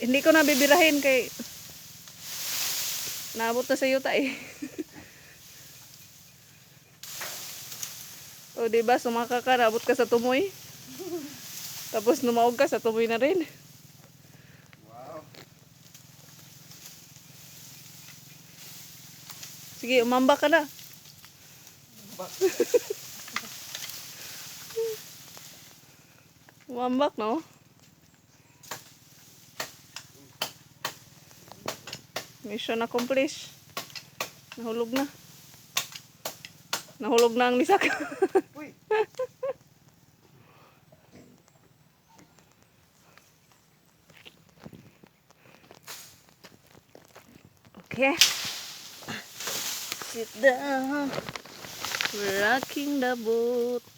Hindi ko na bibirahin kay naabot na sa yuta eh. O, di ba sumaka ka, naabot ka sa tumoy. Tapos numaog ka sa tumoy na rin. Wow. Sige, umamba ka na. Umambak, no? Mission accomplished. Nahulog na. Nahulog na ang lisak. Uy! Okay. Sit down. We're rocking the boat.